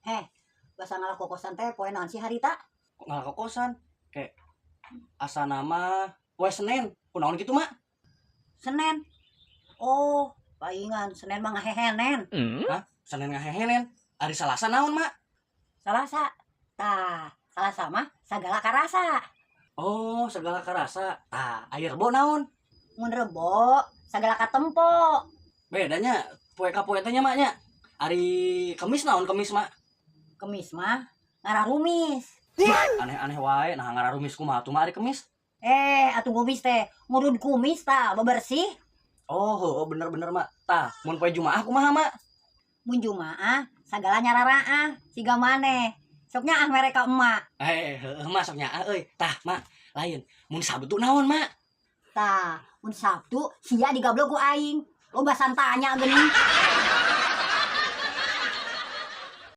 Heh, basa ngalakokosan teh poe naon sih harita? Kok ngalakokosan? Kayak asa nama poe Senin. Kunaon gitu, Mak? Senin. Oh, paingan Senin mah ngahehenen. Hah? Senin ngahehenen. Ari Salasa naon, Mak? Salasa. Tah, Salasa mah sagala karasa. Oh, segala karasa. Tah, ari Rebo naon? Mun Rebo sagala katempo. Bedanya poe ka poe teh nya, Mak, nya. Ari Kemis naon Kemis, Mak? Kemis mah ngararumis. Aneh-aneh wae, nah ngararumis kumaha tuh, Mak, ari Kemis? Eh, atuh ngumis teh, ngurud kumis tah, bebersih. Oh, heueuh, bener-bener, Mak. Tah, mun poe Jumaah kumaha, Mak? Mun Jumaah sagala nyararaah, siga maneh. Sok nyaah mere ka emak. Eh, heueuh, Mak, sok nyaah euy. Tah, Mak, lain. Mun Sabtu naon, Mak? Tah, mun Sabtu sia digablok ku aing. Loba santanya geuning.